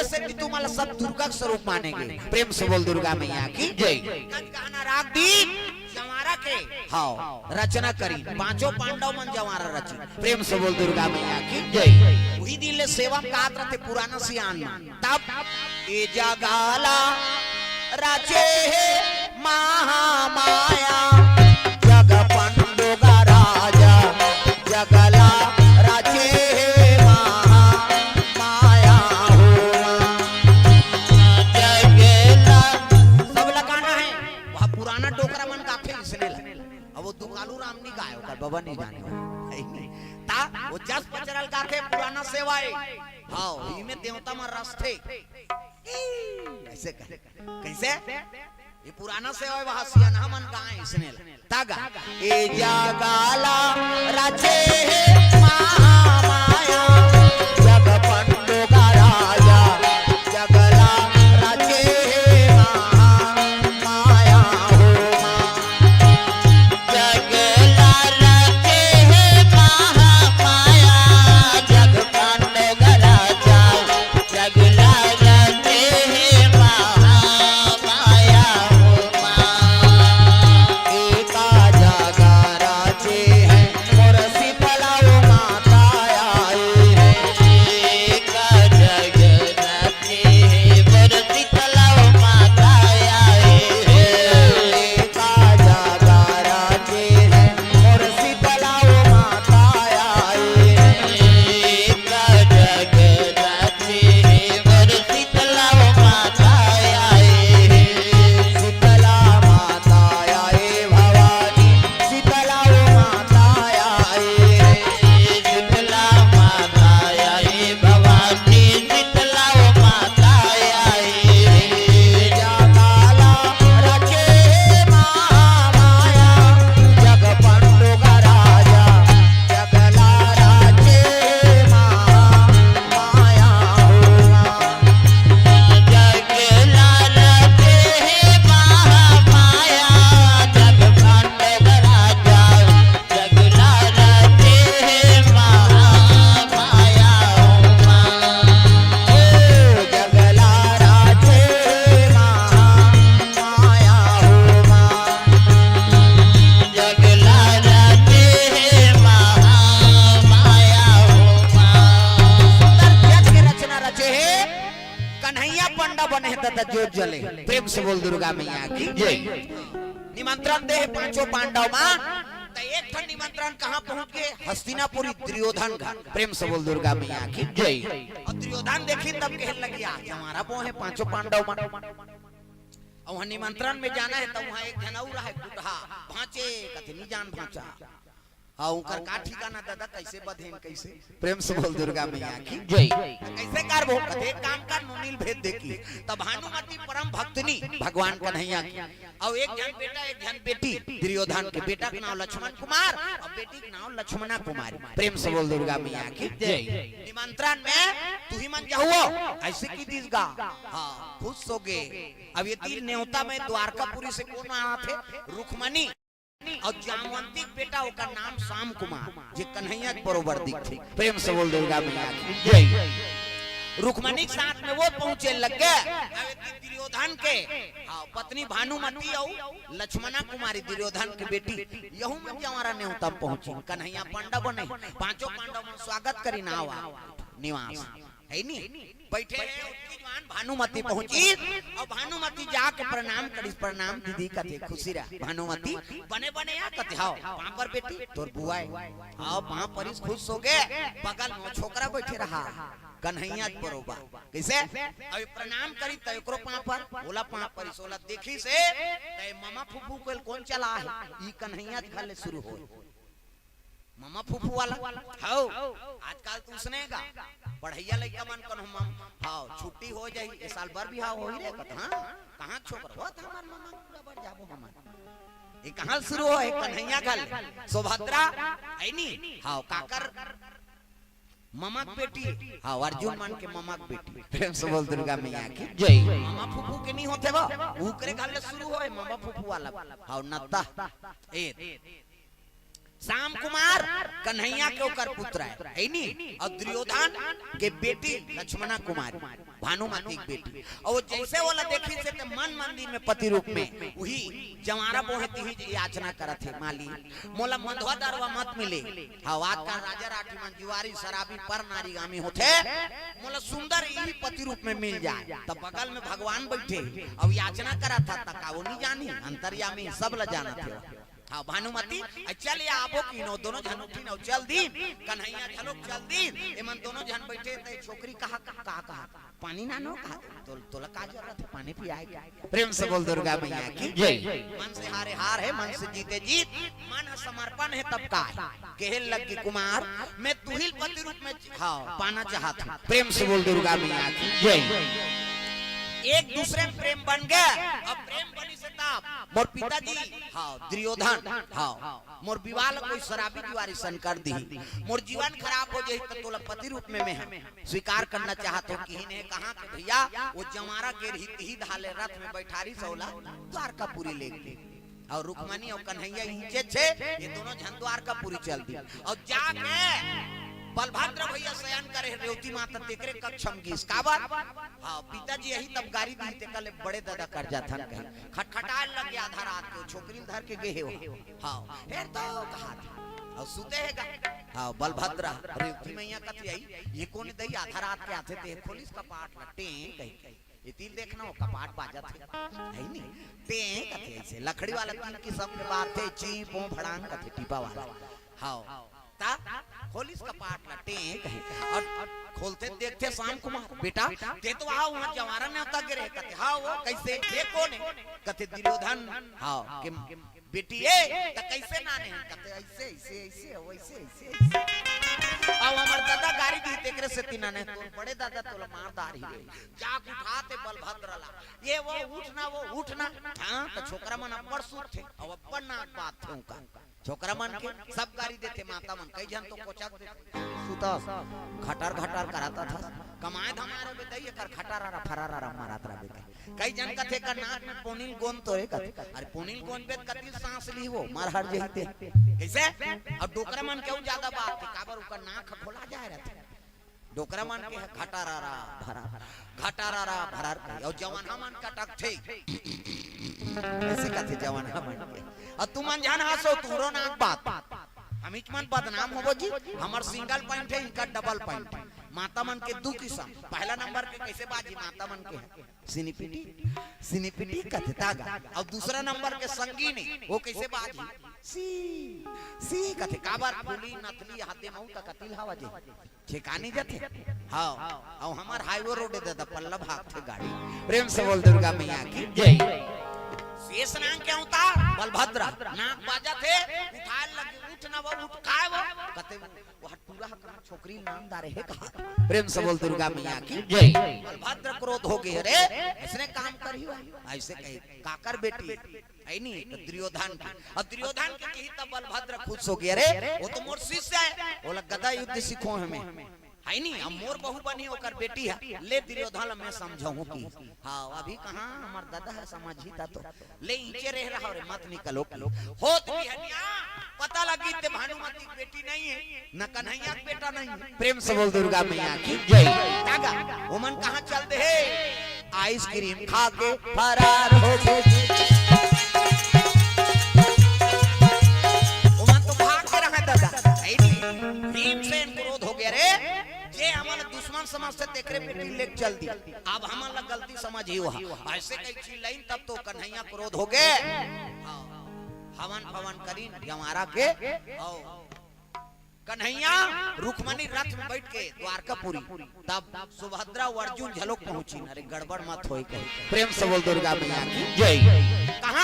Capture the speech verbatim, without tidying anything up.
से कि तुमन ला सब दुर्गा के स्वरूप मानेंगे। प्रेम से बोल दुर्गा मैया की जय। गज गहना राख दी जंवारा के। हाँ, रचना करी, पांचों पांडव मन जंवारा रची। प्रेम से बोल दुर्गा मैया की जय। उही दिन ले सेवा में कहत रथे पुराना सियान मन। तब ए जगा ला रचे हे महामाया, जग पंडुगा राजा, जग ला रचे हे महामाया हो। जग ला सब लगाना है, वह पुराना डोकरा मन गाथे इसने ला। अब वो दुकालू राम नहीं गाए, ओकर बबा नहीं जाने। है नहीं। ता वो जस पचरल गाथे पुराना सेवा है। हाँ, इमे देवता मन रसथे। ई, ऐसे कहे। कैसे? ये पुराना सेवा है, वहाँ सियान मन गाए इसने ला। तागा। ए जगा ला रचे हे महामाया, जग पंडुगा राजा, जग ला रचे हे महामाया हो माँ। जग ला रचे हे महामाया, जग पंडुगा राजा, जग ला रचे हे महामाया हो माँ। एका जगा रचे हे मोर शीतला माता आई हे। एका जगा रचे हे मोर शीतला माता आई हे। एका जगा रचे हे मोर शीतला माता आई हे। एका जगा रचे हे मोर शीतला माता आई हे। शीतला माता आई भवानी, शीतला माता आई हे। शीतला माता आई भवानी, शीतला माता आई हे। जगा ला रचे हे महामाया, जग पंडुगा राजा, जग ला रचे हे महामाया हो माँ। जग ला रचे हे महामाया, जग पंडुगा राजा, जग ला रचे हे महामाया हो माँ। ओ जग ला रचे हे महामाया हो माँ। जग ला रचे हे महामाया हो माँ। सुंदर जग के रचना रचे हे। कन्हैया पंडा बने हे त जोत जले। प्रेम से बोल दुर्गा मैया की जय। निमंत्रण दे हे पांचों पांडव मन, त एक ठन निमंत्रण कहाँ पहुंच गे? हस्तिनापुरी दुर्योधन घर। प्रेम से बोल दुर्गा मैया की जय। अउ दुर्योधन देखिन तब कहन लगिस, "आज हमारा बो हे पांचों पांडव मन।" अउ वहाँ निमंत्रण में जाना हे, त वहाँ एक झन अउ रहे कुटहा, भांचे कथे, "नी जान भांचा।" हाँ, उनकर का ठिकाना दादा, कैसे बधेन, कैसे? प्रेम से बोल दुर्गा मैया की जय। कैसे करबो? कथे, "एक काम कर, नोनी ल भेज दे कि।" तब भानुमति परम भक्तनी भगवान कन्हैया की। अउ एक झन बेटा, एक झन बेटी, दुर्योधन के बेटा के नाम लक्ष्मण कुमार अउ बेटी के नाम लक्ष्मणा कुमारी। प्रेम से बोल दुर्गा मैया की जय। निमंत्रण में तुही मन जाहू, ऐसे कहि दिस गा। हाँ, खुश होगे। अब ये तीर नेवता में द्वारकापुरी से कोन आथे? रुक्मणी। अउ जामवंती के बेटा, ओकर नाम श्याम कुमार, जे कन्हैया के बरोबर दिखथे। प्रेम से बोल दुर्गा मैया की जय। रुक्मणी के साथ में वो पहुंचे लग गे। अब एती दुर्योधन के, हाँ, पत्नी भानुमति अउ लक्ष्मणा कुमारी दुर्योधन के बेटी, यहू मन जंवारा नेवता पहुंची। कन्हैया पंडा बने, पांचों पांडव मन स्वागत करिन, "आवा निवास।" है नी? बैठे हे, ओतकी जुवार भानुमति पहुंचिस, अउ भानुमति जाके प्रणाम करिस, "प्रणाम दीदी," कथे, "खुशी रह।" भानुमति, "बने बने आ?" कथे, "हव।" "पांव पर बेटी, तोर बुआ ए।" "हव, पांव परिस।" खुश होगे। बगल में वो छोकरा बैठे रहा, कन्हैया बरोबर। कैसे? अउ ये प्रणाम करिस त एकरो पांव पर, ओला पांव परिस, ओला देखिस हे, त ये ममा फूफू के कोन चला हे, ई कन्हैया घर ले शुरू होय। ममा फूफू वाला? हव। आजकल तो उसने गा। पढ़इया लइका मन कोनो मम-, हव, छुट्टी हो जाही, ए साल बर बिहाव होही रे, कत, हाँ? कहाँ छोकरा? होत हमर ममा पूरा बर जाबो हमन। ये कहाँ शुरू होय? कन्हैया घर। सुभद्रा, है नी? हव, काकर? ममा के बेटी। हव, अर्जुन मन के ममा के बेटी। प्रेम से बोल दुर्गा मैया की जय। ममा फूफू के नी होथे वो, उकरे घर ले शुरू होय, ममा फूफू वाला। हव, नत्ता। ए, श्याम कुमार कन्हैया के ओकर पुत्र हे, हे नी? अउ दुर्योधन के बेटी लक्ष्मणा कुमारी, भानुमती के बेटी। अउ जइसे ओला देखिस हे त मन मंदिर में पति रूप में उही जंवारा बोहे तिही याचना करत हे, माली, मोला मंधवा दरवा मत मिले। हाँ, आजकल राजा राठी मन जुआरी, शराबी, पर नारीगामी होथे, मोला सुंदर इही पति रूप में मिल जाय। त बगल में भगवान बइठे हे अउ याचना करत हे, त का ओ नइ जानही? अंतर्यामी, सब ला जानत हे। हाँ, भानुमती, अ, चल या आबो किहिन, दोनों झन उठिन अउ चल दिन, कन्हैया घलोक चल दिन, एमन दोनों झन बइठे, त छोकरी कहा, कहा, कहा, कहा, पानी नानो कहा, तो, तोला का जरूरत हे पानी पियाय के? प्रेम से बोल दुर्गा मैया की जय। मन से हारे हार हे, मन से जीते जीत, मन ह समर्पण हे तब का हे। कहे लगी कुमार, मैं तुहिल पति रूप में, हाँ, पाना चाहत हूँ। प्रेम से बोल दुर्गा मैया की जय। एक दूसरे में प्रेम बन गे, अब प्रेम बनिस हे तब मोर पिताजी, हाँ, दुर्योधन, हाँ, मोर विवाह ल कोई शराबी जुआरी सन कर दिही, मोर जीवन खराब हो जाही, त तोला पति रूप में मैं ह स्वीकार करना चाहत हूँ। किहिन हे कहाँ के भैया, ओ जंवारा गे रिहिस तिही डहर ले रथ में बइठारिस अउ ओला द्वारकापुरी ले गे। अउ रुक्मणी अउ कन्हैया इहिंचे हे, ये दोनों झन द्वारकापुरी चल दिस। अउ जाके बलभद्र भैया सयन करे हे, रेवती माता तेकरे कक्ष म गिस। काबर? हाँ, पिताजी आही तब गारी दिही, तेकर ले बड़े ददा कर जाथन कहिके। खटखटाय लगे आधा रात के, छोकरी ल धर के गे हे ओ। हाँ, फेर तो कहा था। अउ सुते हे गा। हाँ, बलभद्र, रेवती मैया कथे, "आई, ये कोन दई आधा रात के आथे?" ते खोलिस कपाट ल, टें कहिके। एती ल देखना, ओ कपाट बाजत हे। हे नी? टें कथे अइसे। लकड़ी वाला तीन किसम के बाजथे, ची, पों, भड़ांग कथे, टीपा वाला। हाँ। त खोलिस कपाट ल, टें कहे। अउ खोलथे त देखथे श्याम कुमार, "बेटा, ते तो वहाँ, वहाँ जंवारा नेवता गे रहे।" कथे, "हाँ ओ, कइसे? ये कोन हे?" कथे, "दुर्योधन, हाँ, के बेटी ए, त कइसे नाने हे?" कथे, "अइसे, अइसे, अइसे, अउ अइसे, अइसे, अइसे। अउ हमर ददा गारी दिही, तेकरे सेती नाने हे, तोर बड़े ददा तोला मार डारही रे।" जाके उठाथे बलभद्र ला, "ये वो, उठ ना वो, उठ ना।" हाँ, त छोकरा मन अब्बड़ सुतथे, अउ अब्बड़ नाक बाजथे उंकर। छोकरा मन के सब गारी देथे, माता मन, कई झन तो कोचक देथे। सुतस, घटर घटर करत हस, कमाय धमाय रहिबे दई, एकर घटररा फरररा मारत रहिबे कहि। कई झन कथे, "एकर नाक में पोनिल गोंद तो हे," कथे। अरे पोनिल गोंद बे त कति सांस लिही ओ, मर हर जही ते। कइसे? अउ डोकरा मन के अउ जादा बात हे, काबर ओकर नाक ह खोला जाय रहिथे। डोकरा मन के ह घटररा भरर, घटररा भरर कही। अउ जवाना मन कटकथे। अइसे कथे जवाना मन के। अउ तुमन झन हंसो, तुंहरो नाक बाजथे। हमीच मन बदनाम होबो जी, हमर single point हे, इंकर double point हे। माता मन के दू किसम, पहला नंबर के कइसे बाजही माता मन के ह, सिनिपिटी, सिनिपिटी कथे त गा। अउ दूसरा नंबर के संगीन हे, ओ कइसे बाजही, सी, सी कथे, काबर फूली नथली हाथे मऊ त कतिल हवा जे। ठेकानी जाथे। हाँ, अउ हमर highway road हे ददा, पल्ला भागथे गाड़ी। प्रेम से बोल दुर्गा मैया की जय। शेष नांग के अवतार बलभद्र, नाक बाजथे, उठाय लगे, "उठ ना वो, उठ।" "काय वो?" कथे, "वो टूरा ह कहाँ छोकरी ल नांद डारे हे कहा।" प्रेम से बोल दुर्गा मैया की जय। बलभद्र क्रोध हो गे, "अरे, अइसने काम करही हो?" अइसे कहे, "काकर बेटी?" हे नी, त दुर्योधन के। अउ दुर्योधन के किही त बलभद्र खुश हो गे, "अरे, ओ तो मोर शिष्य हे, ओला गदा युद्ध सिखोहूं मैं।" हे नी, अब मोर बहू बनही, ओकर बेटी हे, ले दुर्योधन ल मैं समझाहूं कि, हाँ, अभी कहाँ हमर ददा ह समझही त तो, ले इहिंचे रहे रहा रे, मत निकलो कि। होत बिहनिया, पता लगिस ते भानुमती के बेटी नइ हे, न कन्हैया के बेटा नइ हे। प्रेम से बोल दुर्गा मैया की जय। का गा, ओमन कहाँ चल दे हे? आइसक्रीम खा के फरार हो गे। ओमन तो भाग गे रहे ददा। हे नी? भीमसेन क्रोध हो गे, "अरे, जे हमन ल दुश्मन समझथे, तेकरे बेटी ल लेके चल दिस। अब हमन ल गलती समझही ओ हा।" अइसे कहि चिल्लाइन, तब तो कन्हैया क्रोध हो गे। हाँ। हवन फवन करिन, जंवारा के, अउ कन्हैया रुक्मणी रथ में बइठ के द्वारकापुरी, तब सुभद्रा अउ अर्जुन घलोक पहुंचिन। अरे गड़बड़ मत होय कहि। प्रेम से बोल दुर्गा मैया की जय। कहाँ